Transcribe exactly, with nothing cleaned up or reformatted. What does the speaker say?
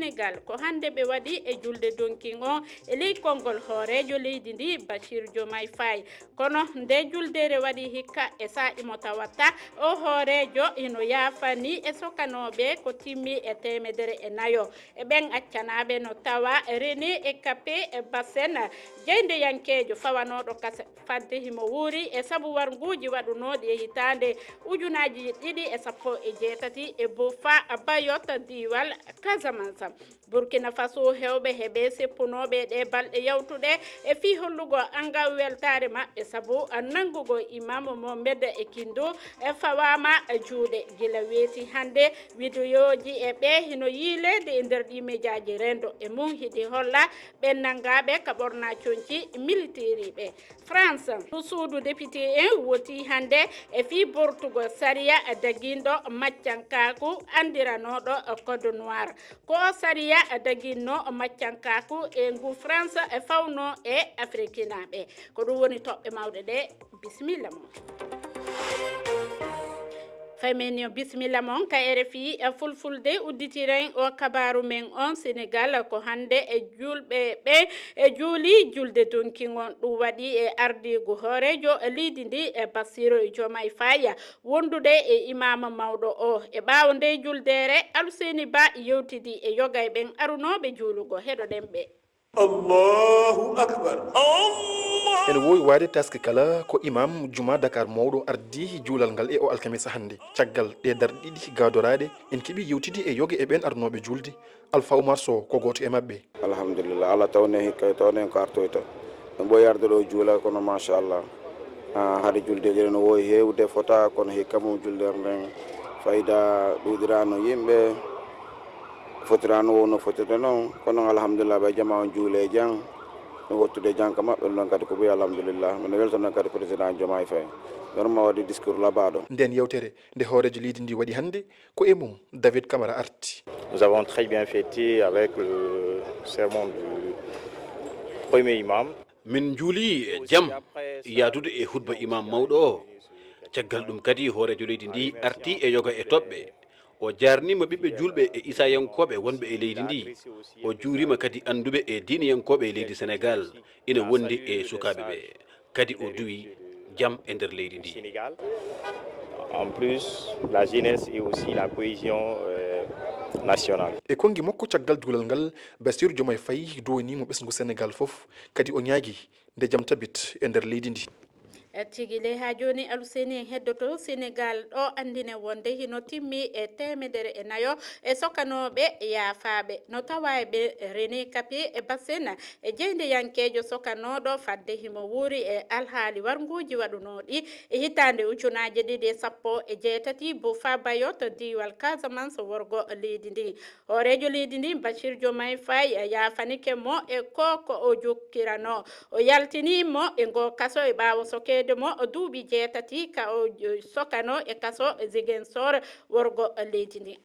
Senegal, ko hannde ɓe waɗi e julde donkin o e ley konngol hooreejo leydi ndi, Bachir Diomaye Faye. Kono nde juldeere waɗi hikka e saa'i mo tawata o hooreejo hino yaafani e sokanooɓe ko timmi e teemedere e nayo. E ɓen accanaaɓe no tawa René Capain Bassène, jeydeyankeejo fawanooɗo kase fadde himo wuuri e sabu warnguuji waɗunooɗi e hitaande ujunaaji ɗiɗi e sappo e jeetati e Bofa Bayot, diiwal Casamance. Burkina Faso, heewɓe heɓe seppunooɓe ɗe balɗe yawtuɗe e fii hollugo angal weltaare maɓɓe sabu nanngugol Imam Mohamed e Kindu e fawaama juuɗe. Gila weeti hannde, wideyooji e ɓe hino yiileede e nder ɗi mejaaji renndo e mum hiɗi holla ɓen nanngaaɓe ka ɓorna conci militeeri ɓe. France, suudu député en woti hannde e fii bortugol sariya daginɗo maccankaaku anndiranooɗo Code Noir. Ko sariya daginno maccankaaku e ngu France e fawno e Afrikinaaɓe. Ko ɗum woni toɓɓe mawɗe ɗe. Bisimilla mon. Fay men yo bisimilla mon ka R F I Fulfulde. Udditiren o kabaaru men on. Senegal, ko hannde e julɓe ɓe e juuli julde donkin on. Ɗum waɗi e ardiigu hooreejo leydi ndi e Bassirou Diomaye Faye wondude e imaama mawɗo o. E ɓaawo nde juldeere, Alseni Ba yewtidi e yoga e ɓen arunooɓe juulugo. Heɗoɗen ɓe. Allahu Akbar. Allah. Ene woowi waade taske kala ko imam juma Dakar mawɗo ardi juulal ngal e o alkamisa hannde. Caggal ɗe darɗe ɗiɗi gaadoraaɗe, en keɓi yewtidi e yoga e ɓen arnooɓe juulde. Alpha Oumar Sow ko gooto e maɓɓe. Alhamdulillah, Allah tawni en hikka, tawni en ko artoyta. En ɓooyi arde ɗo juula, kono machallah. Ah, hade juldeeji ɗen no woowi heewde fota, kono hikka mum juldeere nden fayda ɗuuɗiraano yimɓe, fotiraano wowno fotirde noon, kono alhamdulillah, ɓe jama on juule e jam, no wottude jam ka maɓɓe, ɗum ɗon kadi ko ɓuri alhamdulillah. Mino weltana kadi président Diomaye Faye. Normal waɗi discours labaaɗo. Nden yewtere nde hooreejo leydi ndi waɗi hannde, ko e mum David Camara arti. Nous avons très bien fêté avec le sermon du premier imam. Min njuuli e jam, yaadude e hutba imam mawɗo o. Caggal ɗum kadi, hooreejo leydi ndi arti e yoga e toɓɓe. O jaarniima ɓiɓɓe juulɓe e isayankooɓe wonɓe e leydi ndi. O juuriima kadi annduɓe e diiniyankooɓe e leydi Senegal ina wondi e sukaaɓe ɓe. Kadi o duwi jam e nder leydi ndi. Sénégal. En plus, la jeunesse et aussi la cohésion, euh, nationale. E konngi makko caggal juulal ngal, Bassirou Diomaye Faye duwanii mo ɓesngu Senegal fof, kadi o ñaagii nde jam tabit e nder leydi ndi. E tigi le, haa jooni, Alseni, en heddoto Senegal ɗo anndine wonde hino timmi e teemedere e nayo e sokanooɓe yaafaaɓe. No tawa e ɓe René Capain Bassène, e jeyndeyankeejo sokanooɗo fadde himo wuuri e alhaali warnguuji waɗunooɗi e hitaande ujunaaji ɗiɗi e sappo e jeetati, Bofa Bayot, diiwal Casamance, worgo leydi ndi. Hooreejo leydi ndi, Bachir Diomaye Faye, yaafanike mo e ko, ko o jokkirano. O yaltini mo e ngo kaso e ɓaawo sokeede mo duuɓi jeetati ka o sokano e kaso Ziguinchor, worgo leydi ndi.